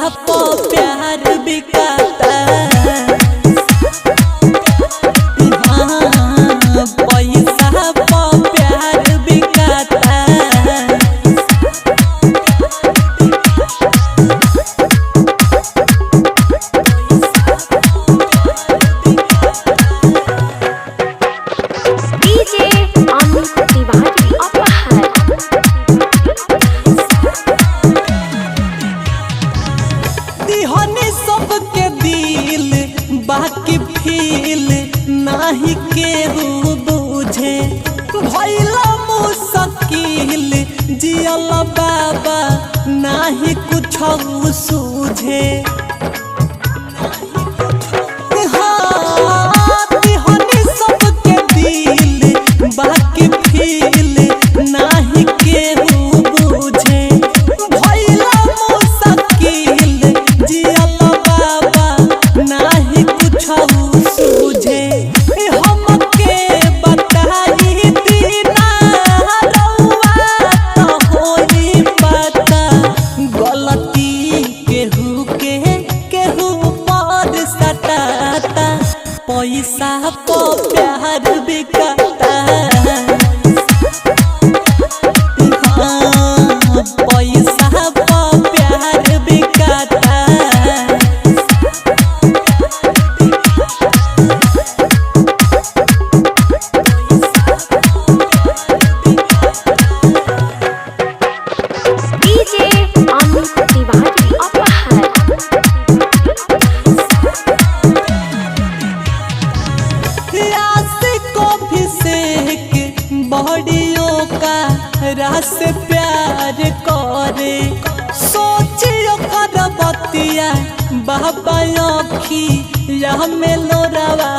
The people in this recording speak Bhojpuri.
पो प्यार बिकाता। हाँ, पैसा पो प्यार बिकाता। डीजे अमित तिवारी अपहार। दिहनी सबके दिल बाकी फील नाही केहू बुझे, भइला मुश्किल जियल बाबा नाही कुछ सूझे। हाँ, दिहनी सबके दिल बाकी फील नाही केहू बुझे, भइला मुश्किल जियल बाबा नाही कुछ सूझे। हमके बताई दीना रउआ त होई पता, गलती केहू के केहू पर सटाता, पैसा पो प्यार बिकाता। हाँ, पैसा पो प्यार बिकाता। डीजे अमित तिवारी अपहार। रास को भी सेक बॉडियों का रास प्यार करे, सोचियो कर बतिया बाबा अखी या में लोरावा